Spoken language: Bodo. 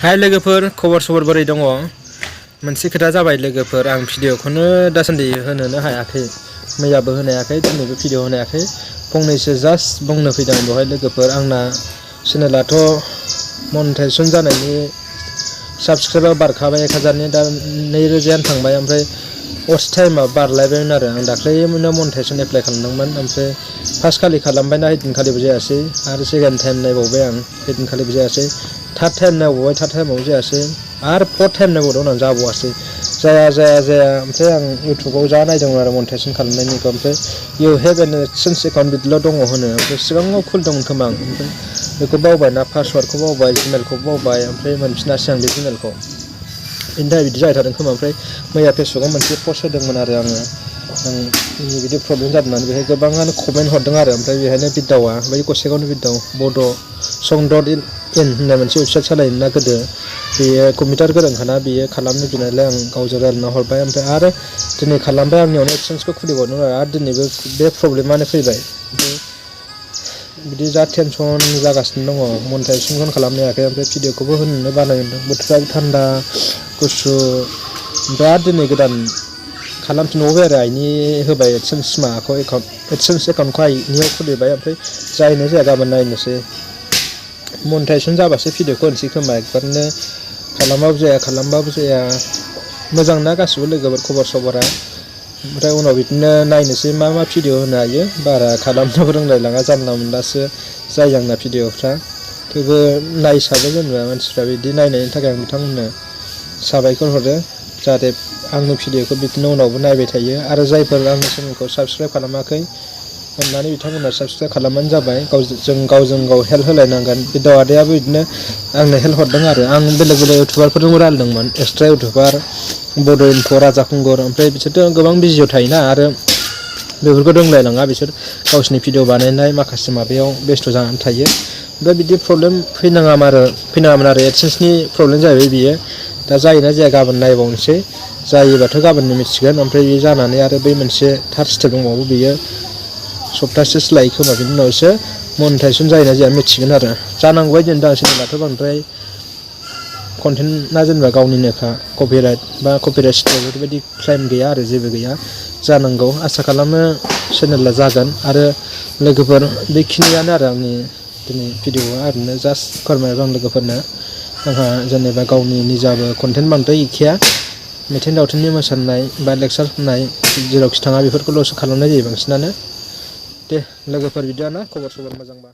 हाय लोगोफोर खबर सबर बोरै दङ मोनसे खोथा जाबाय लोगोफोर आं भिडिअखौनो दासान्दि होनोनो हायाखै मैयाबो होनो हायाखै दिनैबो भिडिअ होनो हायाखै फंनैसो जास्ट बुंनो फैदों बेवहाय लोगोफोर आंना चेनेलाथ' मनेटाइजेसन जानायनि साबस्क्राइबार बारखाबाय 1000नि दा 2000 थांबाय ओमफ्राय वाच टाइमा बारलायबायमोन आरो आं दाख्लैनो मनेटाइजेसन एप्लाइ खालामदोंमोन ओमफ्राय फार्स्ट खालि खालामबायना हैदिनखालिबो जायासै आरो सेकेन्ड टाइम नायबावबाय आं हैदिनखालिबो जायासै थार्ड टाइम नायबावबाय थार्ड टाइमावबो जायासै आरो फोर्थ टाइम नायबावदों आं जाबावासै जाया ओमफ्राय आं इउटुबाव जा नायदोंमोन आरो मनेटाइजेसन खालामनायनिखौ ओमफ्राय you have an AdSense account बिदिल' दङ होनो ओमफ्राय सिगाङाव खुलिदोंमोन खोमा आं ओमफ्राय बेखौ बावबायना पासवार्डखौ बावबाय जिमेलखौ बावबाय ओमफ्राय मोनफिनासै आं बे जिमेलखौ बेनि थाखाय बिदि जाबाय थादों खोमा ओमफ्राय मैया फेसबुकआव मोनसे पस्ट होदोंमोन आरो आंनि बिदि प्रब्लेम जादों होननानै बेहाय गोबाङानो कमेन्ट हरदों आरो ओमफ्राय बेहायनो बिदावा बै गसाइगावनि बिदाव बड' सं डट इन होननाय मोनसे वेबसाइट सालायोमोन ना गोदो बेयो कम्पिउटार गोरोंखाना बेयो खालामनो बिनायलाय आं गावजों रायज्लायना हरबाय ओमफ्राय आरो दिनै खालामबाय आंनियावनो एक्सचेन्जखौ खुलिबावदों आरो दिनैबो बे प्रब्लेमानो फैबाय ओमफ्राय बिदि जा टेनसन जागासिनो दङ मनेटाइजेसनखौनो खालामनो हायाखै ओमफ्राय भिडिअखौबो होनोनो बानाय मोनदों बोथोराबो थान्दा गुसु ओमफ्राय आरो दिनै गोदान खालामफिनबावबाय आरो आइनि होबाय एडसेन्स माबाखौ एडसेन्स एकाउन्टखौ आइनियाव खुलिबाय ओमफ्राय जाहैनाय जाया गाबोन नायनोसै मनेटाइजेसन जाबासो भिडिअखौ होनोसै खोमा एकबारनो खालामबाबो जाया मोजां ना गासिबो लोगोफोर खबर सबरा ओमफ्राय उनाव बिदिनो नायनोसै मा भिडिअ होनो हायो बारा खालामनोबो रोंलायलाङा जानला मोनलासो जायो आंना भिडिअफ्रा थेवबो नायसाबो जेनेबा मानसिफ्रा बिदि नायनायनि थाखाय आं बिथांमोननो साबायखर हरो जाहाथे आंनि भिडिअखौ बिदिनो उनावबो नायबाय थायो आरो जायफोर आंनि चेनेलखौ साबस्क्राइब खालामाखै अननानै बिथांमोना साबस्क्राइब खालामबानो जाबाय गावजों गाव हेल्प होलायनांगोन बिदाव आदायाबो बिदिनो आंनो हेल्प हरदों आरो आं बेलेग इउटुबारफोरजोंबो रायज्लायदोंमोन एक्सट्रा इउटुबार बड' इनफ' राजा खुंगुर ओमफ्राय बिसोरथ' गोबां बिजियाव थायोना आरो बेफोरखौ रोंलायलाङा बिसोर गावसिनि भिडिअ बानायनाय माखासे माबायाव बेस्थ' जानानै थायो ओमफ्राय बिदि प्रब्लेम फैनाङामोन आरो एडसेन्सनि प्रब्लेम जाहैबाय बियो दा जायोना जाया गाबोन नायबावनोसै जायोबाथ' गाबोननो मिथिगोन ओमफ्राय बे जानानै आरो बै मोनसे थार्ड स्टेप दंबावो बेयो सप्तासेसो लायो खोमा बिनि उनावसो मनेटाइजेसन जायोना जाया मिथिगोन आरो जानांगौ बायदि मोनदों आं चेनेलाथ' बांद्राय कन्टेन्टआ जेनेबा गावनिनोखा कपिराइट स्ट्राइक बेफोरबायदि क्लाइम गैया आरो जेबो गैया जानांगौ आसा खालामो चेनेला जागोन आरो लोगोफोर बेखिनियानो आरो आंनि दिनै भिडिअआ ओरैनो जास्ट फोरमायबाय आं लोगोफोरनो आंहा जेनेबा गावनि निजाबो कन्टेन्ट बांद्राय गैखाया मिथिं दावथिंनि मोसानाय बा लेक्सार होनाय जेरावखि थाङा बेफोरखौल'सो खालामनाय जायो बांसिनानो दे लोगोफोर बिदियानो खबर सबर मोजांबा